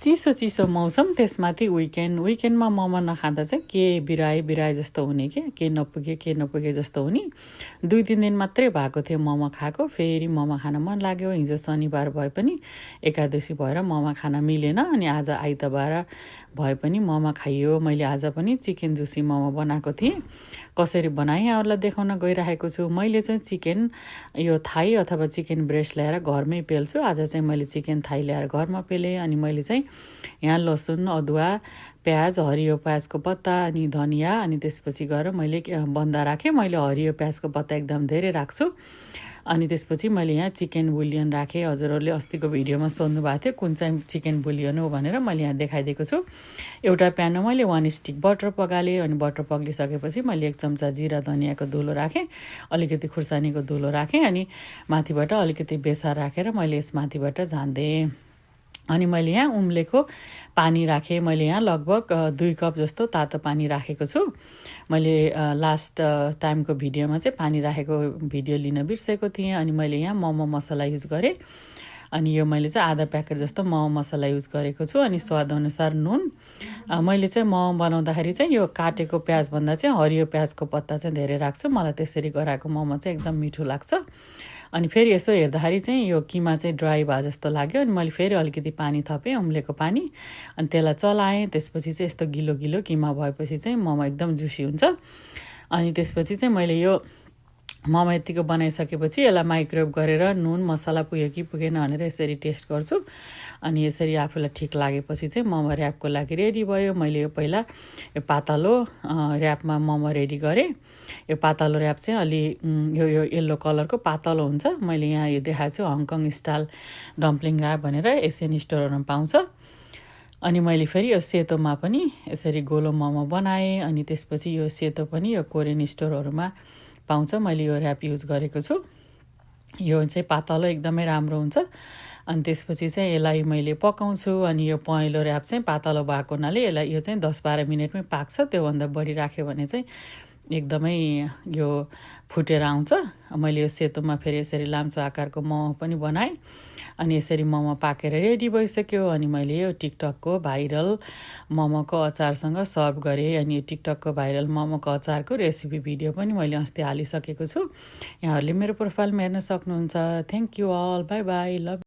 चिसो चिसो मौसम त्यसमाथि विकेन्डमा मोमो नखाँदा चाहिँ के बिराए जस्तो हुने के नपुगे जस्तो हुने। 2-3 दिन मात्रै भएको थियो मोमो खाएको, फेरि मोमो खान मन लाग्यो। हिजो शनिबार भए पनि एकादशी भएर मोमो खान मिलेन, अनि आज आइतबार भए पनि मोमो खाइयो। मैले आज पनि चिकन जुसी मोमो बनाएको थिएँ। कसरी बनाएँ यहाँहरूलाई देखाउन गइरहेको छु। मैले चाहिँ चिकन यो थाई अथवा चिकन ब्रेस्ट ल्याएर घरमै पेल्छु। आज चाहिँ मैले चिकन थाई ल्याएर घरमा पेलेँ। अनि मैले चाहिँ यहाँ लसुन, अदुवा, प्याज, हरियो प्याजको पत्ता अनि धनियाँ, अनि त्यसपछि गएर मैले बन्दा राखेँ। मैले हरियो प्याजको पत्ता एकदम धेरै राख्छु। अनि त्यसपछि मैले यहाँ चिकन बुलियन राखेँ। हजुरहरूले अस्तिको भिडियोमा सोध्नु भएको थियो कुन चाहिँ चिकन बुलियन हो भनेर, मैले यहाँ देखाइदिएको छु। एउटा प्यानमा मैले 1 स्टिक बटर पकालेँ। अनि बटर पक्लिसकेपछि मैले 1 चम्चा जिरा धनियाँको धुलो राखेँ, अलिकति खुर्सानीको धुलो राखेँ, अनि माथिबाट अलिकति बेसार राखेर मैले यस माथिबाट झान्देँ। अनि मैले यहाँ उम्लेको पानी राखेँ। मैले यहाँ लगभग 2 कप जस्तो तातो पानी राखेको छु। मैले लास्ट टाइमको भिडियोमा चाहिँ पानी राखेको भिडियो लिन बिर्सेको थिएँ। अनि मैले यहाँ मोमो मसला युज गरेँ। अनि यो मैले चाहिँ आधा प्याकेट जस्तो मोमो मसला युज गरेको छु। अनि स्वादअनुसार नुन। मैले चाहिँ मोमो बनाउँदाखेरि चाहिँ यो काटेको प्याजभन्दा चाहिँ हरियो प्याजको पत्ता चाहिँ धेरै राख्छु। मलाई त्यसरी गराएको मोमो चाहिँ एकदम मिठो लाग्छ। अनि फेरि यसो हेर्दाखेरि चाहिँ यो किमा चाहिँ ड्राई भए जस्तो लाग्यो। अनि मैले फेरि अलिकति पानी थपेँ, उम्लेको पानी। अनि त्यसलाई चलाएँ। त्यसपछि चाहिँ यस्तो गिलो गिलो किमा भएपछि चाहिँ मोमो एकदम जुसी हुन्छ। अनि त्यसपछि चाहिँ मैले यो मोमो यतिको बनाइसकेपछि यसलाई माइक्रोवेभ गरेर नुन मसला पुग्यो कि पुगेन भनेर यसरी टेस्ट गर्छु। अनि यसरी आफूलाई ठिक लागेपछि चाहिँ मोमो ऱ्यापको लागि रेडी भयो। मैले यो पहिला यो पातलो ऱ्यापमा मोमो रेडी गरेँ। यो पातलो ऱ्याप चाहिँ अलि यो येल्लो कलरको पातलो हुन्छ। मैले यहाँ यो देखाएको छु हङकङ स्टाइल डम्पलिङ ऱ्याप भनेर एसियन स्टोरहरूमा पाउँछ। अनि मैले फेरि यो सेतोमा पनि यसरी गोलो मोमो बनाएँ। अनि त्यसपछि यो सेतो पनि यो कोरियन स्टोरहरूमा पाउँछ। मैले यो ऱ्याप युज गरेको छु। यो चाहिँ पातलो एकदमै राम्रो हुन्छ। अनि त्यसपछि चाहिँ यसलाई मैले पकाउँछु। अनि यो पहेँलो ऱ्याप चाहिँ पातलो भएको हुनाले यसलाई यो चाहिँ 10-12 मिनटमै पाक्छ। त्योभन्दा बढी राख्यो भने चाहिँ एकदमै यो फुटेर आउँछ। मैले यो सेतोमा फेरि यसरी लाम्चो आकारको मोमो पनि बनाएँ। अनि यसरी मोमो पाकेर रेडी भइसक्यो। अनि मैले यो टिकटकको भाइरल मोमोको अचारसँग सर्भ गरेँ। अनि यो टिकटकको भाइरल मोमोको अचारको रेसिपी भिडियो पनि मैले अस्ति हालिसकेको छु। यहाँहरूले मेरो प्रोफाइलमा हेर्न सक्नुहुन्छ। Thank you all, bye bye, love.